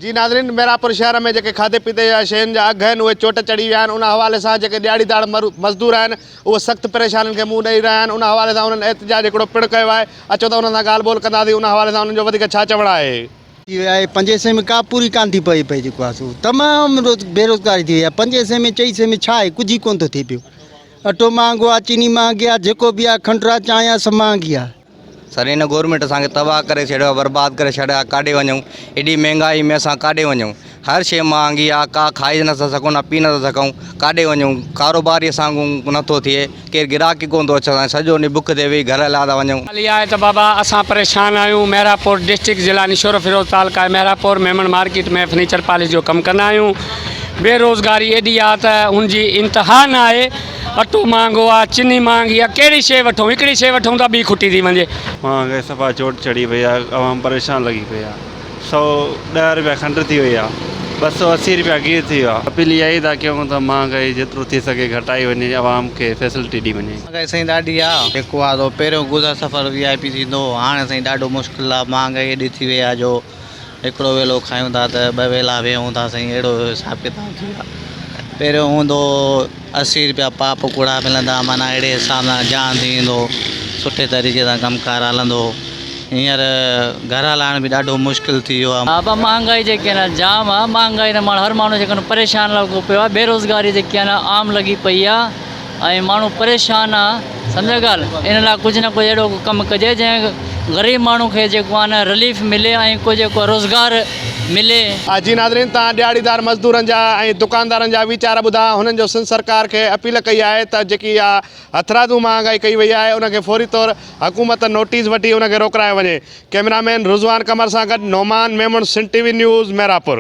جي ناظرين ميرانپور شهر ۾ جيڪي کاڌي پيتي جا شين جا اگهه آهن اهي چوٽ چڙهي ويا آهن ان حوالي سان جيڪي ڏهاڙيدار مزدور آهن اهي سخت پريشانين کي منهن ڏئي رهيا آهن ان حوالي سان انهن احتجاج هڪڙو پڻ ڪيو آهي اچو ته انهن سان ڳالهه ٻولهه ڪنداسين ان حوالي سان انهن جو وڌيڪ ڇا چوڻ آهي. ٿي وئي آهي پنجين سئين ۾ ڪا پوري ڪانه ٿي پئي پئي جيڪو آهي سو تمام روز بيروزگاري ٿي وئي آهي پنجين سئين ۾ چئين سئين ۾ ڇا آهي ڪجهه ئي ڪونه ٿو ٿئي پيو اٽو مهانگو آهي چيني مهانگي آهي جيڪو به آهي کنڊ آهي چانهه آهي سڀ مهانگي آهي. سر هن گورنمينٽ اسان کي تباهه ڪري ڇڏيو آهي برباد ڪري ڇڏيو آهي ڪاڏي وڃون ايڏي مهنگائي ۾ اسان ڪاڏي وڃون هر شيء مهانگي آهي ڪا کائي نٿا سگهون نه پي نٿا سگهون ڪاڏي وڃون ڪاروبار ئي اسان کان نٿو ٿئي ڪير گراهڪ ئي ڪونه ٿو اچي اسان سڄو ڏينهن بک تي ويهي گهر هليا ٿا وڃون. ڳالهه اها آهي ته بابا اسان پريشان آهيون محرابپور ڊسٽرڪٽ ضلع نشورفيروز تعلقه Mehrabpur Memon market ۾ furniture polish جو ڪم ڪندا آهيون بيروزگاري ايڏي آهي ته ان جي انتها نه آهي اٽو مهانگو آ چني مهانگي آ ڪهڙي شيء وٺون هڪڙي شيء وٺون ٿا ٻي کٽي ٿي وڃي. مهانگائي صفا چوٽ چڙهي وئي آ عوام پريشان لڳي پئي آ 110 رپيا کنڊ ٿي وئي آ 280 رپيا گيهه ٿي ويو آ اپيل اها ئي ٿا ڪيون ته مهانگائي جيترو ٿي سگهي گهٽائي وڃي عوام کي فيسلٽي ڏي وڃي. مهانگائي سائين ڏاڍي آ. جيڪو آ سو پهريون گذر سفر وي آء پي ٿيندو هو هاڻي سائين ڏاڍو مشڪل آ مهانگائي ايڏي ٿي وئي آ جو هڪڙو ويلو کايون ٿا ته ٻه ويلا ويهون ٿا سائين اهڙو حساب ڪتاب ٿي ويو آ پهريون هوندو هو 80 رپيا پاء پڪوڙا ملندا معنيٰ اهڙي حساب سان جان ٿي ايندو هو سٺي طريقي سان ڪم ڪار هلندو هو هينئر گهر هلائڻ به ڏاڍو مشڪل ٿي ويو آ. بابا مهانگائي جيڪي آهي نه جام آ مهانگائي نه ماڻهو هر ماڻهو جيڪو پريشان لڳو پيو آ بيروزگاري جيڪي آهي نه عام لڳي پئي آ ۽ ماڻهو پريشان آ سمجهيو ڳالهه ان لاء ڪجهه نه ڪجهه اهڙو ڪم ڪجي جنهن غريب ماڻهو کي جيڪو آ نه رليف ملي ۽ ڪو جيڪو روزگار ملي. جي ناظرين تان ڏهاڙيدار مزدورن جا ۽ دڪاندارن جا ويچار ٻڌا هنن جو سنڌ سرڪار کي اپيل ڪئي آهي ته جيڪي اها هٿرادو مهانگائي ڪئي وئي آهي ان کي فوري طور حڪومت نوٽيس وٺي ان کي روڪرايو وڃي ڪئميرا مين رضوان قمر سان گڏ Noman Memon Sindh T V news Mehrabpur.